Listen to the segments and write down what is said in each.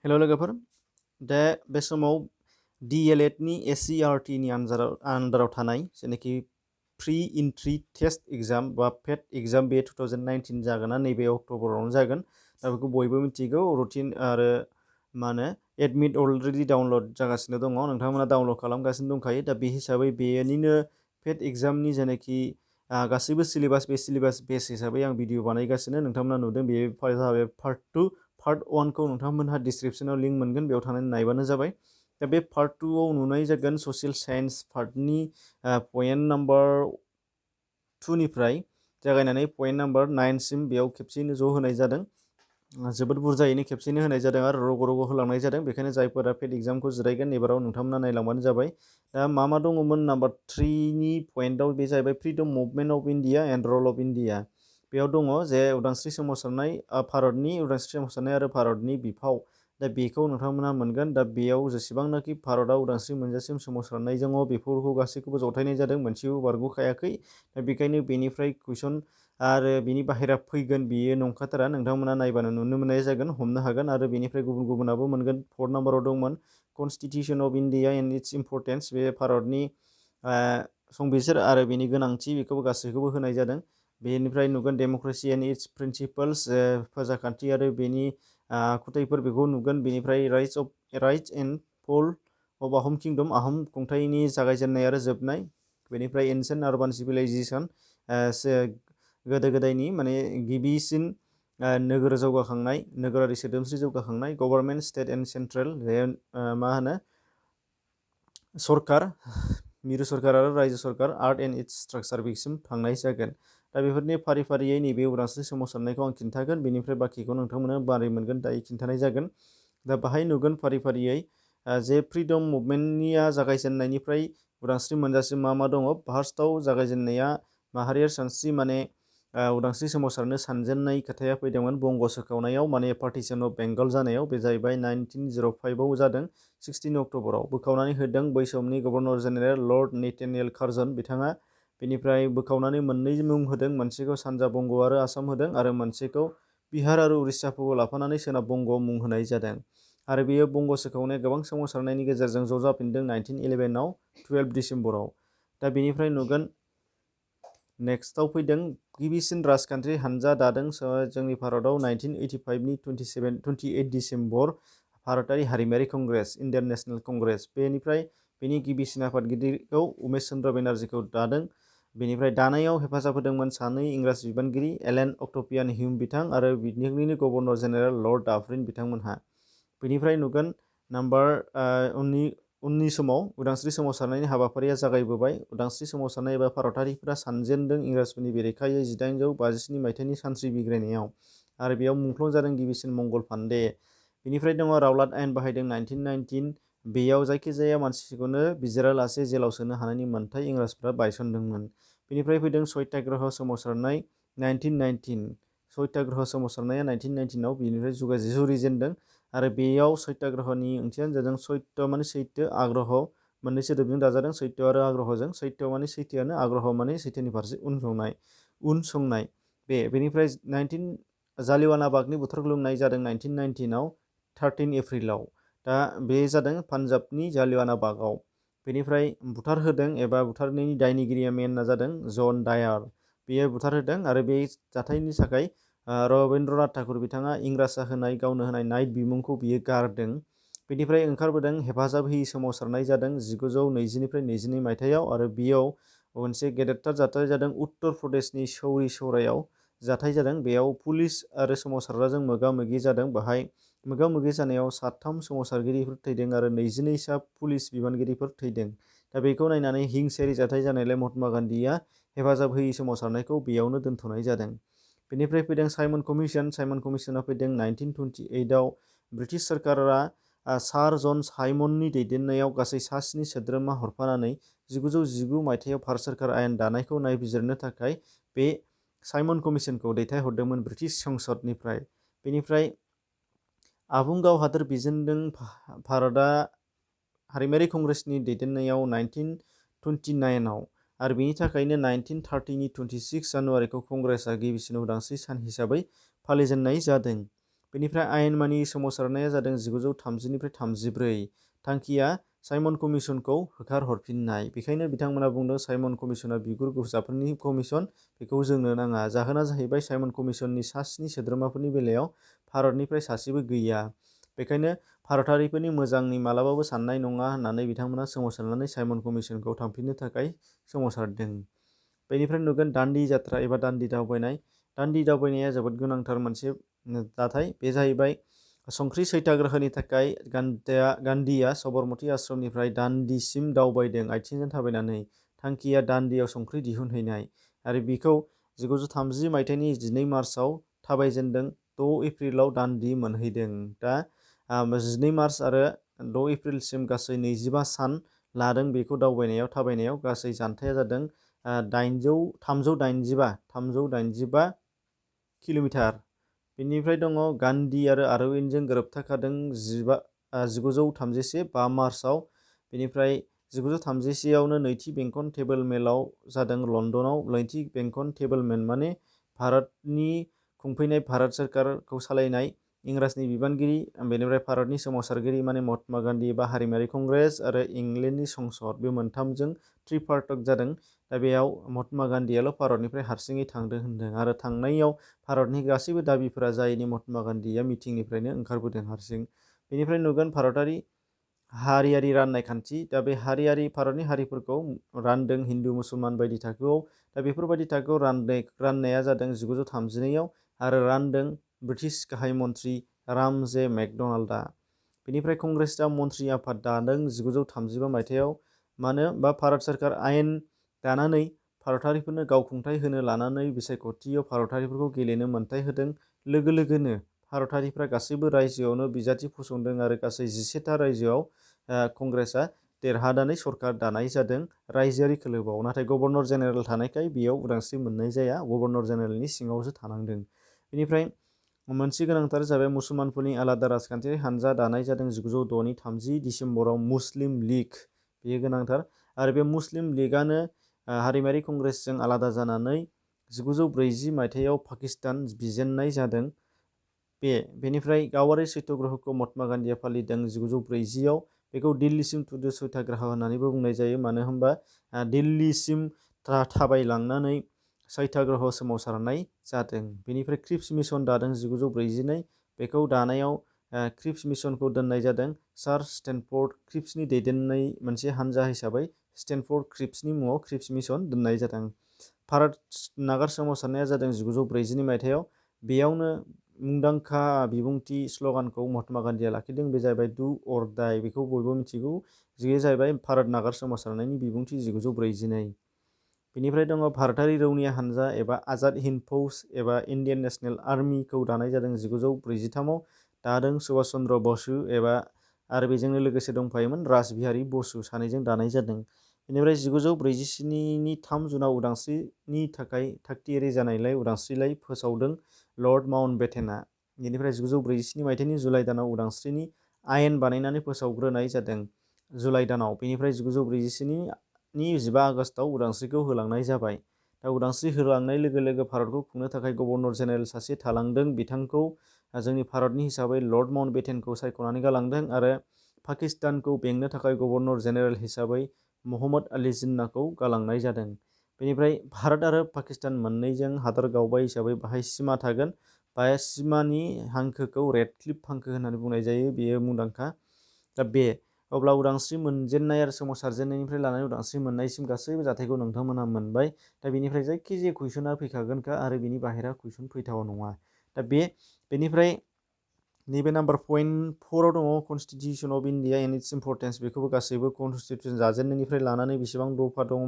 हेल' लोगोफोर, दा बे समाव DLED नि SCERT नि आन्दाराव थानाय जेनाखि प्रि एन्ट्रि टेस्ट एग्जाम बा पेट एग्जाम बे 2019 जागोन ना नैबे अक्ट'बरावनो जागोन। दा बेखौ बयबो मिथिगौ। रुटिन आरो एडमिट अलरेडि डाउनलड जागासिनो दङ, नोंथांमोना डाउनलड खालामगासिनो दंखायो। दा बे हिसाबै बेनिनो पेट एग्जामनि जेनाखि गासैबो सिलेबास, बे सिलेबास बेस हिसाबै आं भिडिअ बानायगासिनो। नोंथांमोना नुदों बे जाबाय पार्ट 2। पार्ट 1 खौ नोंथांमोनहा डिसक्रिप्सनाव लिंक मोनगोन, बेयाव थांनानै नायबानो जाबाय। दा बे पार्ट 2 आव नुनाय जागोन ससियेल साइन्स पार्टनि पइन्ट नाम्बार 2 निफ्राय जागायनानै पइन्ट नाम्बार 9 सिम बेयाव खेबसेयैनो ज' होनाय जादों। जोबोद बुरजायैनो खेबसेयैनो होनाय जादों आरो रग' रग' होलांनाय जादों। बेखायनो जायफोरा पेट एग्जामखौ जिरायगोन एबाराव नोंथांमोना नायलांबानो जाबाय। दा मा दङमोन नाम्बार 3 नि पइन्टआव, बे जाहैबाय freedom movement of India and रल अफ इन्डिया। बेयाव दङ जे उदांस्रि सोमावसारनाय, भारतनि उदांस्रि सोमावसारनाय आरो भारतनि बिफाव। दा बेखौ नोंथांमोना मोनगोन। दा बेयाव जेसेबांनाखि भारतआ उदांस्रि मोनजासिम सोमावसारनाय दङ बेफोरखौ गासैखौबो जथायनाय जादों, मोनसेबो बारग'खायाखै। दा बेखायनो बेनिफ्राय कुइसन आरो बेनि बाहेरा फैगोन बेयो नंखाथारा। नोंथांमोना नायबानो नुनो मोननाय जागोन, हमनो हागोन। आरो बेनिफ्राय गुबुनाबो मोनगोन। 4 नाम्बाराव दंमोन Constitution of India and it's importance, बे भारतनि संबिजिर आरो बेनि गोनांथि, बेखौबो गासैखौबो होनाय जादों। बेनिफ्राय नुगोन डेम'क्रेसि एन्ड इट्स प्रिन्सिपल्स, फोरजाखान्थि आरो बेनि आखुथायफोर, बेखौ नुगोन। बेनिफ्राय राइट्स एन्ड फल अफ आहम किंडम, आहम खुंथायनि जागायजेन्नाय आरो जोबनाय। बेनिफ्राय एनसेन्ट आरबान सिभिलाइजेसन, गोदो गोदायनि गिबिसिन नोगोर जौगाखांनाय, नोगोरारि सोदोमस्रि जौगाखांनाय। गभर्नमेन्ट, स्टेट एन्ड सेन्ट्रेल, सरकार, मिरु सरकार आरो रायजो सरकार, आर्ट एन्ड इट्स स्ट्राक्चार, बेसिम थांनाय जागोन। दा बेफोरनि फारि फारियै नैबे उदांस्रि सोमावसारनायखौ आं खिन्थागोन, बेनिफ्राय बाखिखौ नोंथांमोना मारै मोनगोन दायो खिन्थानाय जागोन। दा बाहाय नुगोन फारि फारियै जे फ्रिडम मुभमेन्टनिया जागायजेन्नायनिफ्राय उदांस्रि मोनजासिम मा दङ। फार्स्टआव जागायजेन्नाया माहारियारि सानस्रि, उदांस्रि सोमावसारनो सानजेन्नाय खोथाया फैदोंमोन बंग सोखावनायाव, पार्टिशन अफ बेंगल जानायाव। बे जाहैबाय 1905 आव जादों, 16 अक्ट'बराव बोखावनानै होदों बै समनि गभर्नर जेनेरेल लर्ड नेथानियेल कार्जन बिथाङा। बेनिफ्राय बोखावनानै मोननै मुं होदों, मोनसेखौ सानजा बंग आरो आसाम होदों, आरो मोनसेखौ बिहार आरो उरिष्याखौ लाफानानै सोनाब बंग मुं होनाय जादों। आरो बेयो बंग सोखावनाया गोबां सोमावसारनायनि गेजेरजों ज' जाफिनदों 1911 आव 12 डिसेम्बराव। दा बेनिफ्राय नुगोन नेक्स्टआव फैदों गिबिसिन राजखान्थि हानजा दादों जोंनि भारतआव 1985 नि 28 डिसेम्बर, भारतारि हारिमायारि कंग्रेस, इण्डियान नेशनेल कंग्रेस। बेनिफ्राय बेनि गिबिसिन आफादगिरिखौ उमेश चन्द्र बेनार्जीखौ दादों। बेनिफ्राय दानायाव हेफाजाब होदोंमोन सानै इंराज बिबानगिरि, एलेन अक्ट'पियान हिउम बिथां आरो बिनिनो गभर्नर जेनेरेल लर्ड डाफरिन बिथांमोनहा। बेनिफ्राय नुगोन नाम्बार उननि समाव उदांस्रि सोमावसारनायनि हाबाफारिया जागायबोबाय। उदांस्रि सोमावसारनाय एबा भारतारिफोरा सानजेनदों इंराजफोरनि बेरेखायै 1857 मायथाइनि सानथ्रि बिग्रायनायाव, आरो बेयाव मुंख्लं जादों गिबिसिन मंगल पान्डे। बेनिफ्राय दङ रावलाट आयेन बाहायदों 1919, बेयाव जायखिजाया मानसिखौनो बिजिरालासे जेलाव सोनो हानायनि मोन्थाय इंराजफोरा बायसनदोंमोन। बेनिफ्राय फैदों सत्याग्रह सोमावसारनाय 1919, सत्याग्रह सोमावसारनाया 1919 आव बेनिफ्राय जुरिजेनदों। आरो बेयाव सत्याग्रहनि ओंथियानो जादों सत्य माने सैथो, आग्रह मोननै सोदोबजों दाजादों, सत्य आरो आग्रहजों। सत्य माने सैथोआनो, आग्रह माने सैथोनि फारसे उनसंनाय। बेनिफ्राय जालियानवाला बागनि बुथारग्लुंनाय जादों 1919 आव 13 एप्रिलाव। दा बे जादों पान्जाबनि जालियानवाला बागआव। बेनिफ्राय बुथारहोदों एबा बुथारनायनि दायनिगिरिया मेनआ जादों जन डायार, बेयो बुथारहोदों। आरो बे जाथायनि थाखाय रबीन्द्रनाथ ठाकुर बिथाङा इंराजआ होनाय गावनो होनाय नाइट बिमुंखौ बियो गारदों। बेनिफ्राय ओंखारबोदों हेफाजाब होयि सोमावसारनाय जादों 1920 निफ्राय 22 मायथाइयाव। आरो बेयाव मोनसे गेदेरथार जाथाय जादों उत्तर प्रदेशनि सौरी सौरायाव जाथाय जादों। बेयाव पुलिस आरो सोमावसारग्राजों मोगा मोगि जादों। बाहाय मोगा मोगि जानायाव 3 सोमावसारगिरिफोर थैदों आरो 22 सा पुलिस बिबानगिरिफोर थैदों। दा बेखौ नायनानै हिंसायारि जाथाय जानायलाय महात्मा गान्धीया हेफाजाब होयि सोमावसारनायखौ बेयावनो दोनथ'नाय जादों। बेनिफ्राय फैदों साइमन कमिसन। साइमन कमिसना फैदों 1928 आव। ब्रिटिश सोरखारा सार जन साइमननि दैदेननायाव गासै 7 सोद्रोमा हरफानानै 1919 मायथाइयाव भारत सोरखार आयेन दानायखौ नायबिजिरनो थाखाय बे साइमन कमिसनखौ दैथायहरदोंमोन ब्रिटिश संसदनिफ्राय। बेनिफ्राय आबुं गाव हादोर बिजेनदों भारतआ हारिमायारि कंग्रेसनि दैदेननायाव 1929 आव। आरो बेनि थाखायनो 1930 नि 26 जानुवारिखौ कंग्रेसआ गिबिसिन उदांस्रि सान हिसाबै फालिजेननाय जादों। बेनिफ्राय आयेन मानि सोमावसारनाया जादों 1930निफ्राय 34। थांखिया साइमन कमिसनखौ होखारहरफिननाय। बेखायनो बिथांमोना बुंदों साइमन कमिसना बिगुर गुफुरसाफोरनि कमिसन, बेखौ जोंनो नाङा। जाहोना जाहैबाय साइमन कमिसननि सा 7 सोद्रोमाफोरनि बेलायाव भारतनिफ्राय सासेबो गैया। बेखायनो भारतारिफोरनि मोजांनि मालाबाबो साननाय नङा होननानै बिथांमोना सोमावसारनानै साइमन कमिसनखौ थांफिननो थाखाय सोमावसारदों। बेनिफ्राय नुगोन दान्डी यात्रा एबा दान्डी दावबायनाय। दान्डी दावबायनाया जोबोद गोनांथार मोनसे दाथाय। बे जाहैबाय संख्रि सैत्याग्रहनि थाखाय गान्धीया सबरमती आश्रमनिफ्राय दान्डीसिम दावबायदों आथिंजों थाबायनानै। थांखिया दान्डीयाव संख्रि दिहुनहैनाय आरो बिखौ 1930 मायथाइनि 12 मार्चआव थाबायजेनदों। 6 एप्रिलाव दान्डী मोनहैदों। दा 12 मार्च आरो 6 एप्रिलसिम गासै 25 सान लादों बेखौ दावबायनायाव थाबायनायाव। गासै जानथाया जादों 385 किल'मिटार। बेनिफ्राय दङ गान्धी आरो अरविन्दजों गोरोबथाखादों 1931 5 मार्चआव। बेनिफ्राय 1931आवनो नैथि बेंखन टेबोल मेलाव जादों लन्दनाव। नैथि बेंखन टेबोल मेल माने भारतनि खुंफैनाय भारत सोरखारखौ सालायनाय इंराजनि बिबानगिरि, बेनिफ्राय भारतनि सोमावसारगिरि माने महात्मा गान्धी एबा हारिमायारि कंग्रेस आरो इंलेन्डनि संसद, बे मोनथामजों ट्रिपार्टट जादों। दा बेयाव महात्मा गान्धीयाल' भारतनिफ्राय हारसिङै थांदों होनदों आरो थांनायाव भारतनि गासैबो दाबिफोरा जायैनि महात्मा गान्धीया मिटिंनिफ्रायनो ओंखारबोदों हारसिं। बेनिफ्राय नुगोन भारतारि हारियारि राननाय खान्थि। दा बे भारतनि हारिफोरखौ रानदों हिन्दु मुसलमान बायदि थाखोआव। दा बेफोरबायदि थाखोआव राननाया जादों 1932आव आरो रानदों ब्रिटिश गाहाय मन्थ्रि रामजे मेकड'नाल्डआ। बेनिफ्राय कंग्रेसआ मन्थ्रि आफाद दादों 1935 मायथाइयाव। मानो बा भारत सोरखार आयेन दानानै भारतारिफोरनो गावखुंथाय होनो लानानै बिसायख'थियाव भारतारिफोरखौ गेलेनो मोन्थाय होदों। लोगो लोगोनो भारतारिफ्रा गासैबो रायजोआवनो बिजाथि फसंदों आरो गासै 11टा रायजोआव कंग्रेसआ देरहानानै सरकार दानाय जादों रायजोआरि खोलोबाव। नाथाय गभर्नर जेनेरेल थानायखाय बेयाव उदांस्रि मोननाय जाया, गभर्नर जेनेरेलनि सिङावसो थानांदों। बेनिफ्राय मोनसे गोनांथार जाबाय मुसलमानफोरनि आलादा राजखान्थियारि हानजा दानाय जादों 1906नि 30 दिसेम्बराव मुस्लिम लीग, बेयो गोनांथार। आरो बे मुस्लिम लीगआनो हारिमायारि कंग्रेसजों आलादा जानानै 1940 मायथाइयाव पाकिस्तान बिजेननाय जादों। बेनिफ्राय गावारि सत्याग्रहखौ महात्मा गान्धीया फालिदों 1940आव। बेखौ दिल्लीसिम टुडु सत्याग्रह होननानैबो बुंनाय जायो। मानो होनबा दिल्लीसिम थाबायलांनानै सत्याग्रह सोमावसारनाय जादों। बेनिफ्राय क्रिप्स मिशन दादों 1942। बेखौ दानायाव क्रिप्स मिशनखौ दोननाय जादों सार स्टेनफर्ड क्रिप्सनि दैदेननाय मोनसे हानजा हिसाबै स्टेनफर्ड क्रिप्सनि मुङाव क्रिप्स मिशन दोननाय जादों। भारत नागार सोमावसारनाया जादों 1942 मायथाइयाव। बेयावनो मुंदांखा बिबुंथि स्ल'गानखौ महात्मा गान्धीया लाखिदों, बे जाहैबाय डु अर डाइ। बेखौ बयबो मिथिगौ। बेयो जाहैबाय भारत नागार सोमावसारनायनि बिबुंथि 1942। बेनिफ्राय दङ भारतारि रौनिया हानजा एबा आजाद हिन्द फौज एबा इन्डियान नेशनेल आर्मिखौ दानाय जादों 1943आव। दादों सुभाष चन्द्र बसु आरो बेजोंनो लोगोसे दंफायोमोन रासबिहारी बसु, सानैजों दानाय जादों। बेनिफ्राय 1947नि 3 जुनाव उदांस्रिनि थाखाय थागथियारि जानायलाय उदांस्रिलाइ फोसावदों लर्ड माउन्टबेटेनआ। बेनिफ्राय 1947 मायथाइनि जुलाइ दानाव उदांस्रिनि आयेन बानायनानै फोसावग्रोनाय जादों जुलाइ दानाव। बेनिफ्राय 1941नि 15 आगस्टआव उदांस्रिखौ होलांनाय जाबाय। दा उदांस्रि होलांनाय लोगो लोगो भारतखौ खुंनो थाखाय गभर्नर जेनेरेल सासे थालांदों। बिथांखौ जोंनि भारतनि हिसाबै लर्ड माउन्टबेटेनखौ सायख'नानै गालांदों आरो पाकिस्तानखौ बेंनो थाखाय गभर्नर जेनेरेल हिसाबै महम्मद आली जिन्नाहखौ गालांनाय जादों। बेनिफ्राय भारत आरो पाकिस्तान मोननैजों हादर गावबाय हिसाबै बाहाय सिमा थागोन। बे सिमानि हांखोखौ रेड क्लिफ हांखो होननानै बुंनाय जायो, बेयो मुंदांखा। दा अब्ला उदांस्रि मोनजेननाय आरो सोमावसारजेननायनिफ्राय लानानै उदांस्रि मोननायसिम गासैबो जाथायखौ नोंथांमोनहा मोनबाय। दा बेनिफ्राय जायखिजाया कुइसना फैखागोनखा आरो बिनि बाहेरा कुइसन फैथावा नङा। दा बेनिफ्राय नैबे नाम्बार पइन्ट 4आव दङ Constitution of India and it's importance. बेखौबो गासैबो कनस्टिटिउसन जाजेननायनिफ्राय लानानै बेसेबां दफा दं,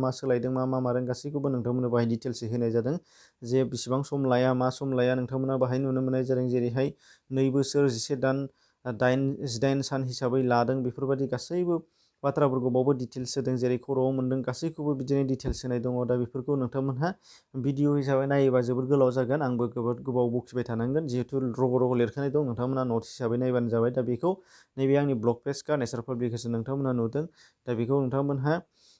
मा सोलायदों, मा मादों, गासैखौबो नोंथांमोननो बाहाय डिटेल्सै होनाय जादों। जे बेसेबां सम लाया, मा सम लाया, नोंथांमोना बाहाय नुनो मोननाय जादों। जेरैहाय 2 बोसोर 11 दान 18 सान हिसाबै लादों। बेफोरबायदि गासैबो बाथ्राफोरखौ बावबो डिटेल्स होदों। जेरै खर'आव मोनदों गासैखौबो बिदिनो डिटेल्स होनाय दङ। दा बेफोरखौ नोंथांमोनहा भिडिअ हिसाबै नायोबा जोबोद गोलाव जागोन। आंबो जोबोद गोबाव बखिबाय थानांगोन। जिहेथु रग' रग' लिरखानाय दं, नोंथांमोना नट्स हिसाबै नायबानो जाबाय। दा बेखौ नैबे आंनि ब्लग पेजखा नेचार पाब्लिकेसन नोंथांमोनहा नुदों। दा बेखौ नोंथांमोनहा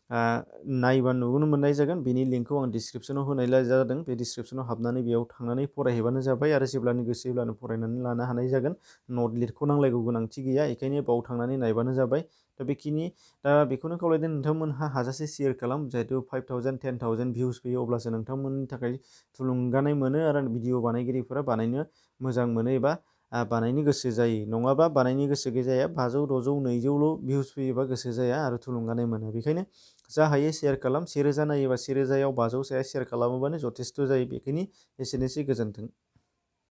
नायबा नुनो मोननाय जागोन। बेनि लिंकखौ आं डिसक्रिपसनाव होनाय जादों। बे डिसक्रिपसनाव हाबनानै बेयाव थांनानै फरायहैबानो जाबाय आरो जेब्लानो गोसो अब्लानो फरायनानै लानो हानाय जागोन। नट लिरख'नांलायगौ गोनांथि गैया, बेखायनो बाव थांनानै नायबानो जाबाय। दा बेखौनो खावलायदों नोंथांमोनहा हाजासे शेयार खालाम, जिहेथु 5000 10,000 भिउस फैयो अब्लासो नोंथांमोननि थाखाय थुलुंगानाय मोनो आरो भिडिअ बानायगिरिफोरा बानायनो मोजां मोनो एबा बानायनो गोसो जायो। नङाबा बानायनो गोसो जाया। 500 600 200ल' भिउस फैयोबा गोसो जाया आरो थुलुंगानाय मोनो। बेखायनो जा हायो शेयार खालाम। 1000 नायोबा 1000आव 500 साया शेयार खालामोबानो जथेस्थ' जायो। बेखायनो एसेनोसै, गोजोन्थों।